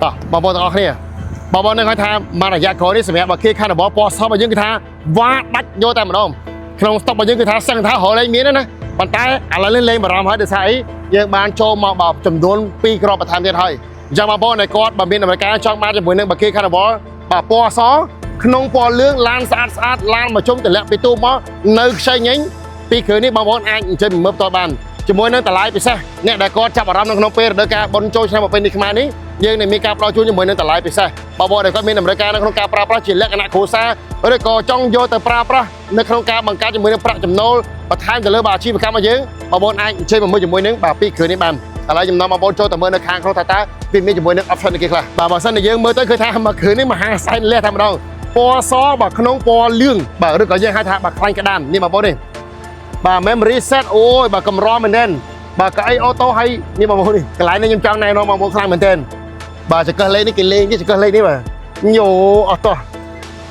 តោះបងប្អូនទាំងអស់គ្នាបងប្អូននឹងឲ្យថាមករយៈក្រោយនេះសម្រាប់បើគេ Carnival ពណ៌សរបស់យើងគឺថាវ៉ាដាច់យកតែម្ដងក្នុងស្តុករបស់យើងគឺថាសឹងថារលែងមានណាប៉ុន្តែឥឡូវនេះលេងបារម្ភហើយដោយសារអីយើងបានចូលមកបចំនួន2គ្រាប់បន្ថែមទៀតហើយអញ្ចឹងបងប្អូនដែលគាត់បើមានតម្រូវការចង់បានជាមួយនឹងបាគី Carnival បាទពណ៌សក្នុងពណ៌លឿងឡានស្អាតស្អាតឡានមកជុំតម្លាក់ពីទូមកនៅខ្ចីញញពីគ្រឿងនេះបងប្អូនអាចអញ្ជើញមកមើលផ្ទាល់បានជាមួយនឹងតម្លៃពិសេសអ្នកដែលគាត់ចាប់អារម្មណ៍នៅក្នុងពេលរដូវកាលបុណ្យចូលឆ្នាំប្រពៃណីខ្មែរនេះយើងនឹងមានការផ្ដល់ជូនជាមួយនឹងតម្លៃពិសេសបងប្អូនដែលគាត់មានតម្រូវការនៅក្នុងការប្រើប្រាស់ជាលក្ខណៈគ្រួសារឬក៏ចង់យកទៅប្រើប្រាស់នៅក្នុងការបង្កើតជាមួយនឹងប្រាក់ចំណូលបន្ថែមទៅលើបាទអាជីវកម្មរបស់យើងបងប្អូនអាចអញ្ជើញមកមើលជាមួយនឹងបាទពីរគ្រឿងនេះបានឥឡូវខ្ញុំនាំបងប្អូនចូលទៅមើលនៅខាងក្នុងថាតើវាមានជាមួយនឹង option នេះគេខ្លះបាទបើសិនជាយើងមើលទៅឃើញថាមួយគ្រឿងនេះមហាសែនលះតែម្ដងពណ៌សបាទក្នុងពណ៌លឿងបាទឬក៏យើងហៅថាបាទខ្លាញ់ក្តាននេះបងប្អូននេះបាទ memory set អូយបាទកម្រមែនទែនបាទកៅអី auto ហើយនេះបងប្អូននេះកន្លែងនេះខ្ញុំចង់ណែនាំបងប្អូនខ្លាំងមែនទែនបាទចង្កឹះលេខនេះគេលេងទេចង្កឹះលេខនេះបាទញោអត់តោះ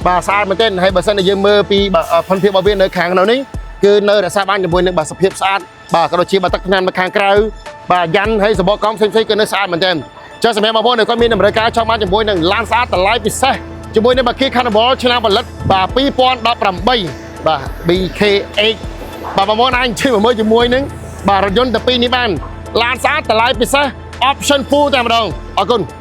បាទស្អាតមែនទែនហើយបើសិនជាយើងមើលពីបាទផនភាពរបស់វានៅខាងក្នុងនេះគឺនៅរក្សាបានជាមួយនឹងបាទសភាពស្អាតបាទក៏ដូចជាបាទទឹកថ្នាំនៅខាងក្រៅបាទយ៉ាន់ហើយសបកកំផ្សេងៗគឺនៅស្អាតមែនទែនចុះសម្រាប់បងប្អូនដែលគាត់មានតម្រូវការចង់បានជាមួយនឹងឡានស្អាតតម្លៃពិសេសជាមួយនឹងបាគី Carnival ឆ្នាំផលិតបាទ2018បាទ BKH បាទបងប្អូនអាចអញ្ជើញមកមើលជាមួយនឹងបាទរថយន្តទាំងពីរនេះបានឡានស្អាតតម្លៃពិសេស option full តែម្ដងអរគុណ។